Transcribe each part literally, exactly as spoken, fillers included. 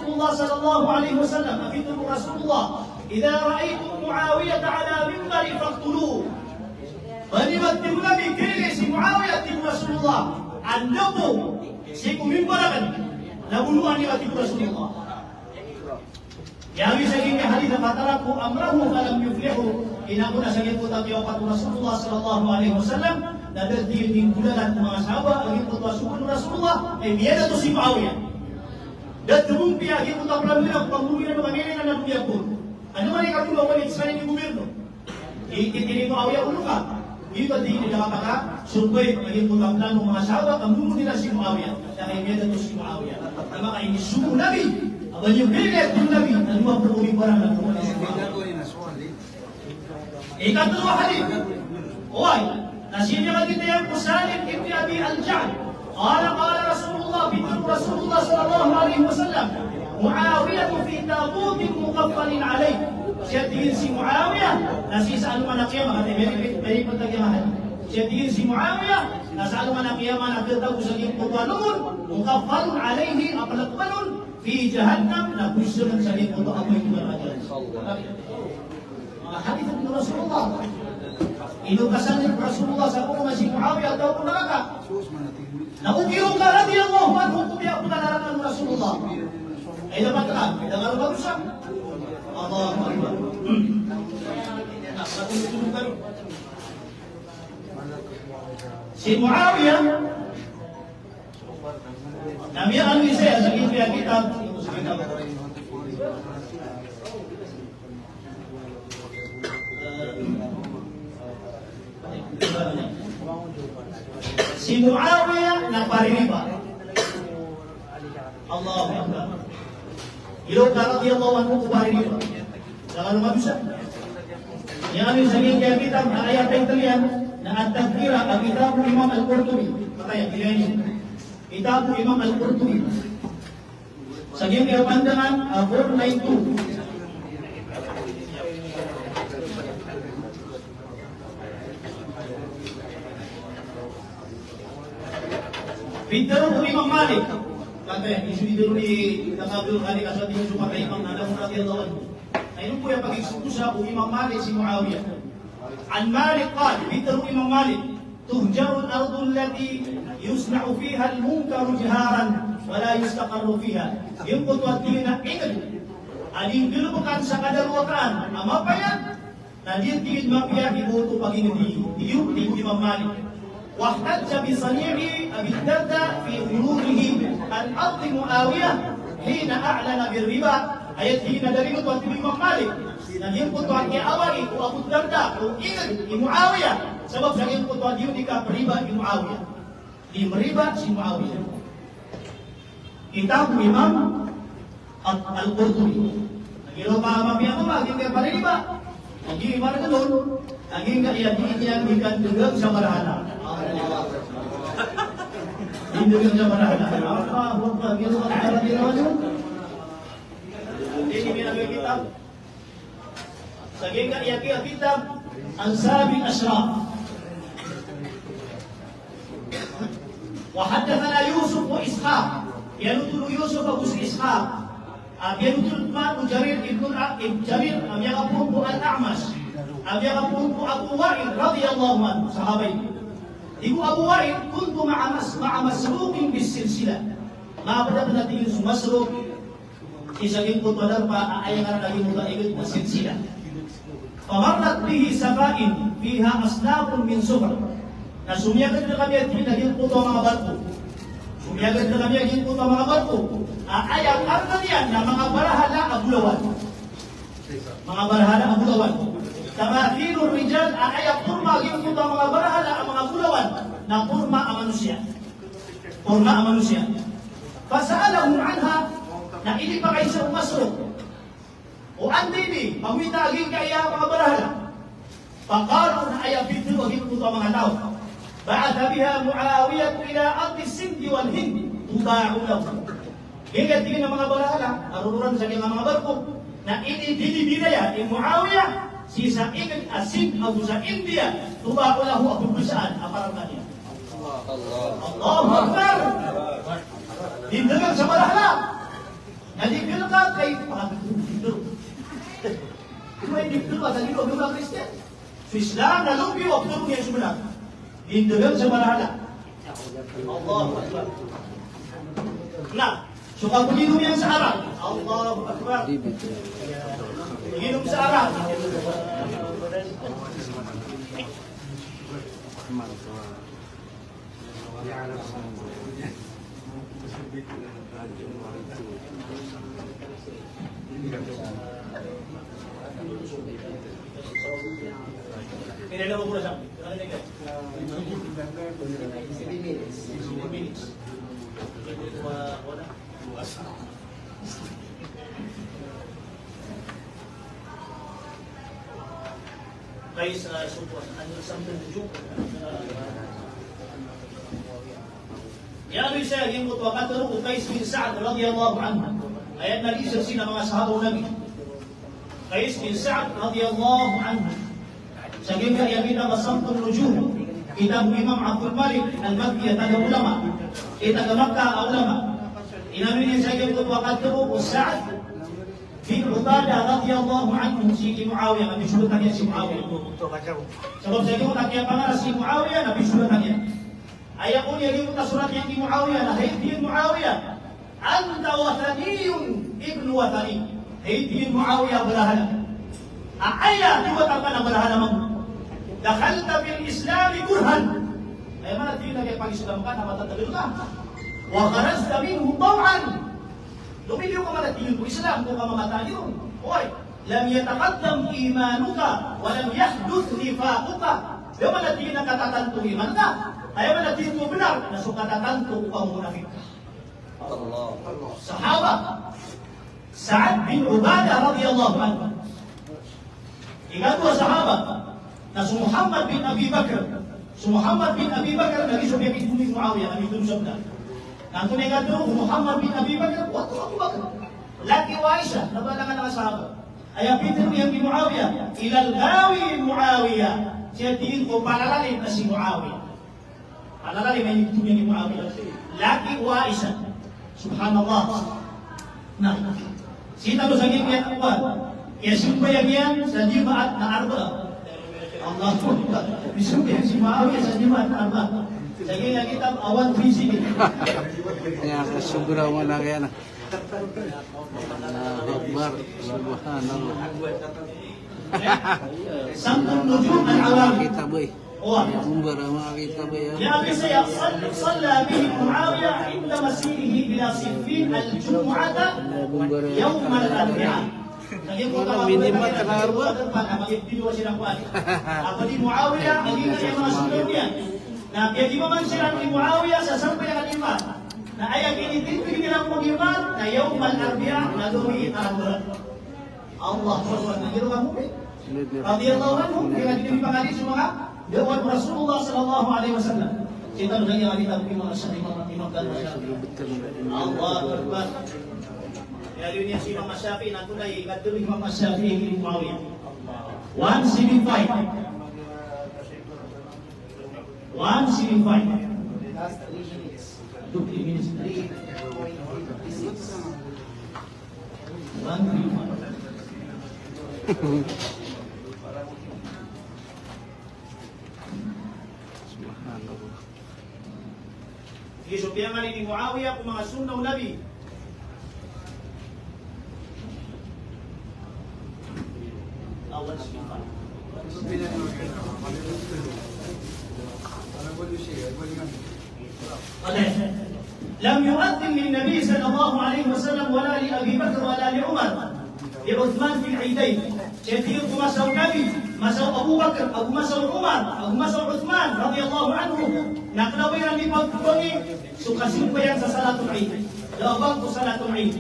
Rasulullah sallallahu alaihi wasallam, a pitharo o Rasulullah, "Idha ra'aytum Muawiyah ala minbari faqtuluhu." Ba niyo, tig o Nabi, kailay si Muawiyah, tig o Rasulullah, anda bo sii ko mimbar akn, na bonoa niyo, tig o Rasulullah. Aya tig iyan sa giyangkai a hadith, "Fataraku amrahu falam yuflihu." Ino kon a sa giyangkoto a kiyawapat o Rasulullah sallallahu alaihi wasallam, na da dn inggolalan o manga sahaba a giyangkoto a sogo o Rasulullah, na miyada oto si Muawiyah. Da dn gompiya a giyangkoto a plano iran, pambono iran, na miyada na domiyago. Ano man i kabonoa, wani sa giyangkai a gobyerno. I, i, ini ko awiya olo ka. Giyoto a tig iyan a da kapakasorbay a giyangkoto a plano o manga sahaba, ka mbonoon iran si Muawiyah. Sa kay miyada oto si Muawiyah. Na makainisogo o Nabi. Aba niyo, biyada o Nabi. Ano ba po kami parang na po? Ikatlo a hadith. Oway. Na sii niyan kagitaya ko Salim ibn Abi al-Ja'd. Qala, qala Rasulullah, pitharo o Rasulullah sallallahu alaihi wasallam, "Muawiyah fi tabutin muqaffalin alayh." Siya tig iyan si Muawiyah, na sii sa alongan a qiyamah, ati, very, very, very important a hadith. Siya tig iyan si Muawiyah, na sa alongan a qiyamah na khatago sa giyangkoto a longon, muqaffalun alayhi, a palkpn on, fi jahannam, na khosn sa giyangkoto a apoy a naraka jahannam. Manga hadith o Rasulullah. Ino kasalit o Rasulullah sa ko na si Muawiyah a taw ko naraka. Na o Abu Hurairah radiyallahu anhu ko piyakolangan o Rasulullah. Ay, dapat ka, ay, dapat ka, Allahu Akbar. Si Muawiyah, na miyaaloy saya sa giyangkai a kitab. Si Muawiyah na paririba. Allahu Akbar. Ino ka radiyallahu anhu ko paririba. Sa kano madosa. Aya tig iyan sa giyangkai a kitab, a aya title iyan na At-Tadhkirah, a kitab o Imam Al-Qurtubi. Patay, aya tig iyan. Kitab o Imam Al-Qurtubi. Sa giyangkai a pandangan, a, four nine two. Pitharo o Imam Malik. Kataya, iso di dolo i Imam Malik, asal di so manga imam na radiyallahu anhu. Na ino bo aya pakisogosa o Imam Malik si Muawiyah. An Malik qal, pitharo o Imam Malik, "Tuhjarul ardul lati yusna'u fihal munkaru jahran wa la yustaqarru fiha." Giyangkoto a tig iyan a ingd a di nggalbkan sa kadalowaan a mapayag, na di tig iyan a mapiya i bo oto pagingdi. Iyo, tig o Imam Malik. Wahtajja bi sani'i Abi Darda fi khurujihi an ardi Muawiyah hina a'lana bir riba. Aya tig iyan a da giyangkoto a tig o Imam Malik na giyangkoto a kiyaawai o Abu Darda o ingd i Muawiyah, sabap sa giyangkoto a di on di kapriba i Muawiyah. Di mriba si Muawiyah. Kitab o Imam Al-, Al-Qurtubi. Lagid o ba mapiya ko ba, lagid o ba riba. Lagid o ba riba. Lagid o ba riba. Lagid o ba riba. Lagid o ba riba. Lagid o ba riba. Lagid o ba riba. Lagid o ba riba. Sa giyangkai a kitab, Ansabil Ashraf. Wa haddathana Yusuf wa Ishaq. Piyanothol o Yusuf ago si Ishaq. A, piyanothol man o Jarir ibn a-, ibn Jarir, a, miyakapoon ko Al-A'mash. A, miyakapoon ko Abu Wa'il radiyallahu anhu, sahaba ito. Tig o Abu Wa'il, kuntu ma'a Mas-, ma'a Masruqin bis silsilah. Mapd a pn a tig iyan so Masruq sii sa giyangkoto a darpa a aya ngaran a giyangkoto a ingd na Silsilah. Famarrat bihi safainah fiha asnafun min sufr. Na somiyagad rkami a tig iyan a giyangkoto a manga barko. Somiyagad rkami a giyangkoto a manga barko a aya karga niyan na manga barahala a bolawan. Manga barahala a bolawan. Tamathilur rijal, a aya porma a giyangkoto a manga barahala a manga bolawan na porma a manosiya. Porma a manosiya. Fasa'alahum anha, na inipakaisa o Masruq o anda ini pamita a giyangkaya a manga barahala. Faqalu, na aya pitharo a giyangkoto a manga taw, ba'atha biha Muawiyah ila ardi Sind wal Hind tuba'u lahu. Giyangkaya tig iyan a manga barahala a roroan sa giyangkaya a manga barko, na inidilibir iyan i Muawiyah sii sa ingd a Sind ago sa India, tuba'u lahu, a pmbasaan a para rkaniyan. Allahu Akbar. Di dn sa barahala. Na di dn Kay pagdodon. Di ba, di ba, di ba, Kristiyan? So Islam na lobi o pagdodon iyan so bnar. Di ndodon sa marahala. Allahu Akbar. Na, so kapag-inom iyan sa arak. Allahu Akbar. Pag-inom sa arak. Qais, ah, Sufwan, an Samtun Nujum. Aya aloy saya giyangkoto a katharo o Qais bin Sa'd radiyallahu anhu. Aya na lisan sii na manga sahaba o Nabi. Qais bin Sa'd radiyallahu anhu. Sa giyangkaya kitab a Samtun Nujum, kitab o Imam Abdul Malik Al-Makki a taga ulama, a taga Makkah a ulama. Inaloy niyan sa giyangkoto a katharo o Sa'd bin Ubadah radiyallahu anhu sii ki Muawiyah, na pisoldatan iyan si Muawiyah. Sabap sa giyangkoto a kiyapangaras si Muawiyah, na pisoldatan iyan. Aya kon iyan a sorat iyan ki Muawiyah, na hay diyan Muawiyah, anta wathaniyyun ibnu wathani. Hay diyan Muawiyah, barahala. A, aya, di ba, tapa na barahala mambo. Dakhalta fil Islami kurhan. Aya maana niyan na kiyapag-Islam ka na matatagal ka. Wa kharajta minhu taw'an. Lomiyo ka man a tig iyan ko Islam, ko kamamataan iyan. Oway, lam yataqaddam imanuka, wa lam yahduth nifaquka. Aya maana niyan na katatanto o iman ka. Aya maana niyan ko bnar, na so katatanto o kamonafik ka. Allah. Sahaba. Sa'd bin Ubadah radiyallahu anhu. Ikadowa a sahaba, na so Muhammad bin Abi Bakr. So Muhammad bin Abi Bakr, na giya so piyakitero i Muawiyah, na giya so sabda. Na antonaa i katharo o Muhammad bin Abi Bakr, wata o Abu Bakr. Laki o Aisha, na ba langon a sahaba. Aya pitharo iyan ki Muawiyah, ilal ghawi Muawiyah. Siya tig iyan ko palalalim a si Muawiyah. Palalalim a initharo iyan ki Muawiyah. Laki o Aisha. Subhanallah. Na, sii tano sa giyangkaya, kiyasambayang iyan sa Jumaat na Arba'a. Allahu Akbar. Misambayang si Muawiyah sa Jumaat na Arba'a. Sa giyangkaya kitab a One Three Six. Aya, kasobra o manga iyan. Allahu Akbar. Subhanallah. Samtun Nujum al-Awam. Kitab, eh. Oway. Bumbara manga kitab, eh. Aya aloy saya, sall-, salla bihim Muawiyah inda masirihi ila Siffin al-Jumu'ata yawm al-Arbi'a. Lagid o minimal ka na Arba'a. Apa di Muawiyah, lagid o manga sundawon iyan. Na piyag-imaman siran i Muawiyah sa sambayang a Jumaat. Na aya kinitindg iran ko Jumaat na yawm al-Arbi'a, na gawii a Arba'a. Allahu Akbar. Na giya manga mu'min radiyallahu anhum, giya dii pangadi so manga da'wah o Rasulullah sallallahu alaihi wasallam. Sii tano sa giyangkaya kitab o Imam Shafi'i, Imam Shafi'i. Allahu Akbar. Aya aloy niyan si Imam Shafi'i, na antonaa i katharo o Imam Shafi'i ki Muawiyah. One seven five. One seven five. Last three minutes. Two, three minutes. One seven five. Subhanallah. Tig iyan so piyanganin i Muawiyah ko manga sunnah o Nabi. Lam yu'adhdhin lin-Nabi sallallahu alaihi wasallam wala li Abi Bakr wala li Umar, li Uthman fil 'idayn. Sii ko masa o Nabi, masa o Abu Bakr, ago masa o Umar, ago masa o Uthman radiyallahu anhu, na kna ba iran di pagpangni so kasambayang sa Salatul Eid. Da a ba ko Salatul Eid.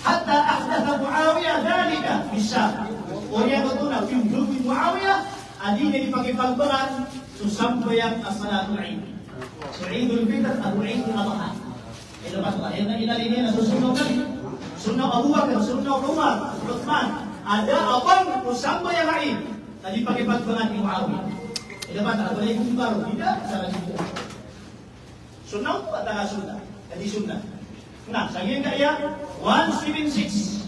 Hatta ahdatha Muawiyah dhalika bish-Sham. Oriyan oto na pimbago i Muawiyah a di niyan di pakipagbangan so sambayang a Salatul Eid. So Eidul Fitr ago Eidul Adha. Ino ba, ino, ino, ino, so sunnah o Nabi, sunnah o Abu Bakr, sunnah o Umar, Uthman. A da a ba ko sambayang a Eid a di pakipagbangan i Muawiyah. Ino ba, a ba ko baro, di da, sa lagi ko. Sunnah oto a taga sunnah, a di sunnah. Na, sa giyangkaya, One seven six.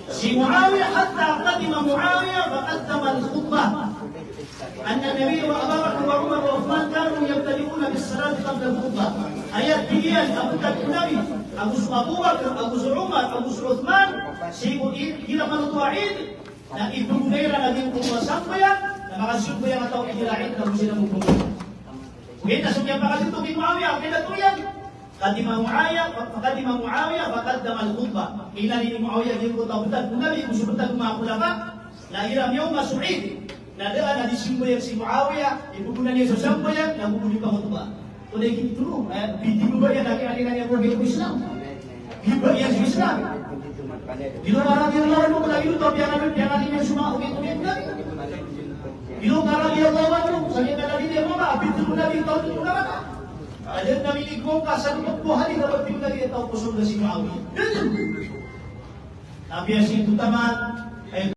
Si Muawiyah, hatta qadima Muawiyah faqaddama al-khutbah. Anna Nabi wa Aba Bakr wa Umar wa Uthman kanu yabtadi'una bis-salati qabla al-khutbah. Aya tig iyan a btad o Nabi, ago so Abu Bakr, ago so Umar, ago so Uthman, sii ko i-, igira manoto a Eid, na ipgonay iran a giyangkoto a sambayang, na makasambayang a taw igira Eid, na go siran mbogbog. Ogaid na so kiyapakatito ki Muawiyah, ogaid na tig iyan, qadima Muawiyah, fa-, qadima Muawiyah, faqaddama al-khutbah. Inari ni Muawiyah giyangkoto a btad o Nabi, ago so btad o manga khulafa, na igira miyaoma so Eid, na da a na di sambayang si Muawiyah, ipgonay niyan so sambayang, na go di pangkhotbah. Ogaid na tig iyan, eh, pitharo iyan a kiyalingkod iyan ko Islam. Giba iyan so Islam. Giyoto a radiyallahu anhu, lagid oto a piyangalingkod iyan so manga ogaid-ogaid o Nabi. Giyoto a radiyallahu anhu, sa giya kalagid iyan mama, a pitharo o Nabi, taw di ko naraka. Adn a minigowa ka sa giyangkoto a hadith a ba tig o Nabi a taw ko sorga si Muawiyah. Dn. Apiya sii ko taman,